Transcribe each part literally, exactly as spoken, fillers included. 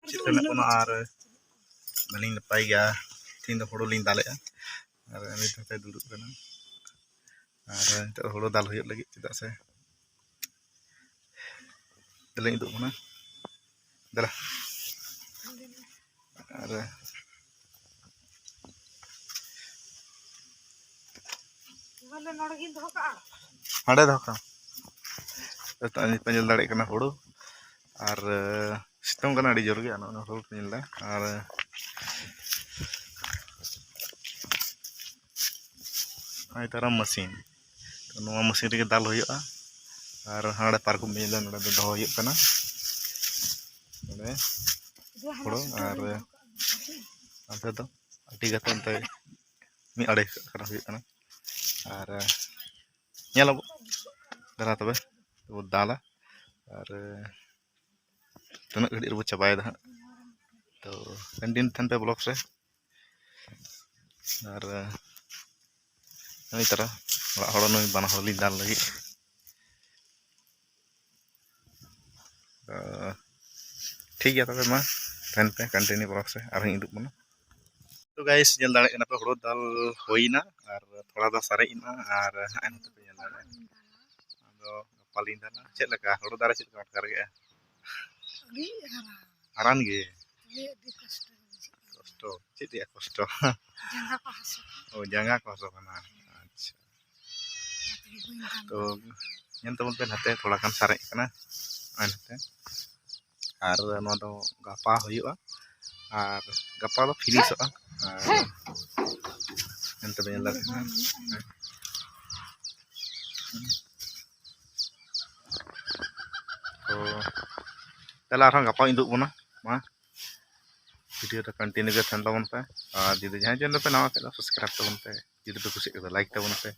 ᱪᱮᱫ ᱞᱮᱠᱟ ᱢᱮᱱᱟᱜ ᱵᱚᱱᱟ? ᱟᱨ ᱵᱟᱹᱞᱤᱧ ᱱᱟᱯᱟᱭ ᱜᱮᱭᱟ᱾ ᱛᱮᱦᱮᱧ ᱫᱚ ᱦᱩᱲᱩ ᱞᱤᱧ ᱫᱟᱞᱮᱜᱼᱟ᱾ ᱟᱨ ᱩᱱᱤ ᱫᱚ ᱱᱚᱛᱮ ᱫᱩᱲᱩᱵ ᱠᱟᱱᱟ᱾ ᱟᱨ ᱱᱤᱛᱚᱜ ᱦᱩᱲᱩ ᱫᱟᱞ ᱦᱩᱭᱩᱜ ᱞᱟᱹᱜᱤᱫ, ᱪᱮᱫᱟᱜ ᱥᱮ ᱫᱮᱞᱟᱧ ᱩᱫᱩᱜ ᱠᱟᱱᱟ᱾ ᱫᱮᱞᱟ᱾ ᱟᱨ ᱦᱟᱸᱰᱮ ᱫᱚᱦᱚ ᱠᱟᱜᱼᱟ᱾ ᱱᱤᱛᱚᱜ ᱧᱮᱞ ᱫᱟᱲᱮᱭᱟᱜ ᱠᱟᱱᱟ ᱦᱩᱲᱩ, ᱟᱨ ᱥᱤᱛᱩᱝ ᱠᱟᱱᱟ ᱟᱹᱰᱤ ᱡᱳᱨ ᱜᱮ᱾ ᱟᱨ ᱱᱚᱜᱼᱚᱭ ᱱᱚᱣᱟ ᱦᱩᱲᱩ ᱯᱮ ᱧᱮᱞ ᱮᱫᱟ, ᱟᱨ ᱱᱚᱜᱼᱚᱭ ᱛᱟᱨᱟ ᱢᱮᱥᱤᱱ, ᱛᱚ ᱱᱚᱣᱟ ᱢᱮᱥᱤᱱ ᱨᱮᱜᱮ ᱫᱟᱞ ᱦᱩᱭᱩᱜᱼᱟ᱾ ᱟᱨ ᱦᱟᱸᱰᱮ ᱯᱟᱨᱠᱚᱢ ᱯᱮ ᱧᱮᱞ ᱮᱫᱟ, ᱱᱚᱰᱮ ᱫᱚ ᱫᱚᱦᱚ ᱦᱩᱭᱩᱜ ᱠᱟᱱᱟ ᱱᱚᱰᱮ ᱦᱩᱲᱩ᱾ ᱟᱨ ᱱᱚᱛᱮ ᱫᱚ ᱟᱹᱰᱤ ᱜᱟᱛᱮ ᱚᱱᱛᱮ ᱢᱤᱫ ᱟᱲᱮ ᱠᱟᱜ ᱠᱟᱱᱟ, ᱦᱩᱭᱩᱜ ᱠᱟᱱᱟ᱾ ᱟᱨ ᱧᱮᱞ ᱟᱵᱚ ᱫᱮᱞᱟ ᱛᱚᱵᱮ ᱵᱚ ᱫᱟᱞᱟ, ᱟᱨ ᱛᱤᱱᱟᱹᱜ ᱜᱷᱟᱹᱲᱤᱡ ᱨᱮᱵᱚ ᱪᱟᱵᱟᱭᱮᱫᱟ ᱦᱟᱸᱜ᱾ ᱛᱚ continue ᱛᱟᱦᱮᱱ ᱯᱮ vlog ᱨᱮ᱾ ᱟᱨ ᱱᱩᱭ ᱛᱟᱨᱟ ᱚᱲᱟᱜ ᱦᱚᱲ, ᱱᱩᱭ ᱵᱟᱱᱟ ᱦᱚᱲ ᱞᱤᱧ ᱫᱟᱞ ᱞᱟᱹᱜᱤᱫ᱾ ᱛᱚ ᱴᱷᱤᱠ ᱜᱮᱭᱟ ᱛᱚᱵᱮ, ᱢᱟ ᱛᱟᱦᱮᱱ ᱯᱮ continue vlog ᱨᱮ, ᱟᱨᱦᱚᱸᱧ ᱩᱫᱩᱜ ᱵᱚᱱᱟ᱾ ᱛᱚ guys, ᱧᱮᱞ ᱫᱟᱲᱮᱭᱟᱜ ᱠᱟᱱᱟ ᱯᱮ, ᱦᱩᱲᱩ ᱫᱟᱞ ᱦᱩᱭᱱᱟ ᱟᱨ ᱛᱷᱚᱲᱟ ᱫᱚ ᱥᱟᱨᱮᱡ ᱮᱱᱟ, ᱟᱨ ᱦᱟᱸᱜ ᱱᱚᱛᱮ ᱯᱮ ᱧᱮᱞ ᱫᱟᱲᱮᱭᱟᱜᱼᱟ᱾ ᱟᱫᱚ ᱜᱟᱯᱟ ᱞᱤᱧ ᱫᱟᱞᱟ᱾ ᱪᱮᱫ ᱞᱮᱠᱟ ᱦᱩᱲᱩ ᱫᱟᱞ ᱨᱮ ᱪᱮᱫ ᱞᱮᱠᱟ ᱟᱴᱠᱟᱨ ᱠᱮᱜᱼᱟ? ᱟᱹᱰᱤ ᱦᱟᱨᱟ᱾ ᱦᱟᱨᱟᱱ ᱜᱮ᱾ ᱟᱹᱰᱤ, ᱟᱹᱰᱤ ᱠᱚᱥᱴᱚ ᱜᱮ ᱵᱩᱡᱷᱟᱹᱜ ᱠᱟᱱᱟ᱾ ᱠᱚᱥᱴᱚ? ᱪᱮᱫ ᱨᱮᱭᱟᱜ ᱠᱚᱥᱴᱚ? ᱡᱟᱸᱜᱟ ᱠᱚ ᱦᱟᱹᱥᱩ ᱠᱟᱱᱟ᱾ ᱚ, ᱡᱟᱸᱜᱟ ᱠᱚ ᱦᱟᱹᱥᱩ ᱠᱟᱱᱟ᱾ ᱟᱪᱪᱷᱟ᱾ ᱚᱱᱟ ᱛᱮᱜᱮ ᱵᱟᱹᱧ ᱫᱟᱞ ᱛᱚ ᱫᱟᱲᱮᱭᱟᱜ ᱧᱮᱞ ᱛᱟᱵᱚᱱ ᱯᱮ, ᱱᱟᱛᱮ ᱛᱷᱚᱲᱟ ᱜᱟᱱ ᱥᱟᱨᱮᱡ ᱠᱟᱱᱟ᱾ ᱱᱚᱜᱼᱚᱭ ᱱᱚᱛᱮ᱾ ᱟᱨ ᱱᱚᱣᱟ ᱫᱚ ᱜᱟᱯᱟ ᱦᱩᱭᱩᱜᱼᱟ, ᱟᱨ ᱜᱟᱯᱟ ᱫᱚ ᱯᱷᱤᱱᱤᱥᱚᱜᱼᱟ᱾ ᱟᱨ ᱱᱚᱛᱮ ᱯᱮ ᱧᱮᱞ ᱫᱟᱲᱮᱭᱟᱜ ᱠᱟᱱᱟ᱾ ᱛᱚ ᱛᱟᱦᱞᱮ ᱟᱨᱦᱚᱸ ᱜᱟᱯᱟ ᱩᱫᱩᱜ ᱵᱚᱱᱟ, ᱢᱟ video ᱨᱮ continue ᱜᱮ ᱛᱟᱦᱮᱱ ᱛᱟᱵᱚᱱ ᱯᱮ᱾ ᱟᱨ ᱡᱩᱫᱤ ᱡᱟᱦᱟᱸᱭ channel ᱯᱮ ᱱᱟᱣᱟ ᱠᱷᱟᱡ ᱫᱚ subscribe ᱛᱟᱵᱚᱱ ᱯᱮ, ᱡᱩᱫᱤ ᱯᱮ ᱠᱩᱥᱤᱭᱟᱜ ᱠᱷᱟᱡ ᱫᱚ like ᱛᱟᱵᱚᱱ ᱯᱮ,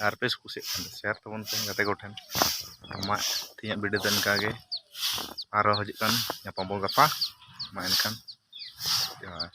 ᱟᱨ ᱯᱮ ᱠᱩᱥᱤᱭᱟᱜ ᱠᱷᱟᱱ ᱫᱚ share ᱛᱟᱵᱚᱱ ᱯᱮ ᱜᱟᱛᱮ ᱠᱚᱴᱷᱮᱱ᱾ ᱢᱟ ᱛᱮᱦᱮᱧᱟᱜ video ᱫᱚ ᱤᱱᱠᱟ ᱜᱮ, ᱟᱨᱦᱚᱸ ᱦᱤᱡᱩᱜ ᱠᱟᱱ ᱧᱟᱯᱟᱢ ᱵᱚᱱ ᱜᱟᱯᱟ᱾ ᱢᱟ ᱮᱱᱠᱷᱟᱱ ᱡᱚᱦᱟᱨ᱾